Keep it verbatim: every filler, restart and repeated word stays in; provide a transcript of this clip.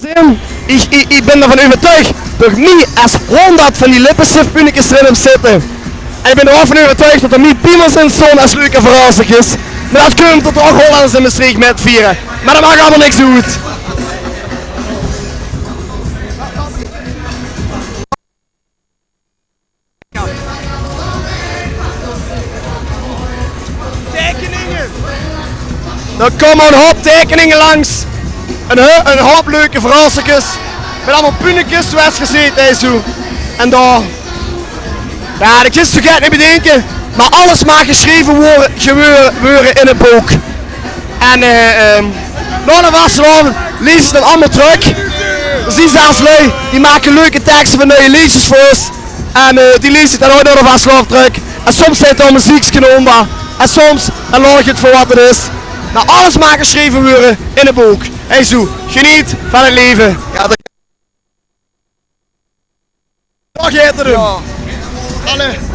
Zin. Ich, ich, ich bin d'rvan euvertuig det mie es hóngerd van die lippenstifpunnekes d'rin höbbe zitte. En ich bin d'rvan euvertuig det d'r mie piemels in stónge es leuke verrassingskes. Mer det kump doordet d'r ouch Hollanders in Mestreech mitviere. Mer det maak allemaol niks oet. Teikeninge. D'r kómme 'n houp teikeninge langs. 'n Hou-, 'n houp leuke verrassingskes. Mit allemaol punnekes, zoewie geer zeet, hè, zoe. En dao, jao, det kins se zoe gek neet bedinke. Mer alles maag gesjreve waere, gebeure, waere in 't book. En, eh, ehm, nao de vastelaovend lieze ze det allemaol trök. D'r zeen zelfs lui die make leuke tekste veur nuie leedjes veur ós. En, eh, die lieze det ouch nao de vastelaovend trök. En soms zit d'r ein meziekske ónger. En soms, en laot ich 't veur waat 't is. Mer alles maag gesjreve waere in 't book. Hey, zoe, geneet van 't laeve. Jao, det... Dao geit 'r um. Jao. Alle.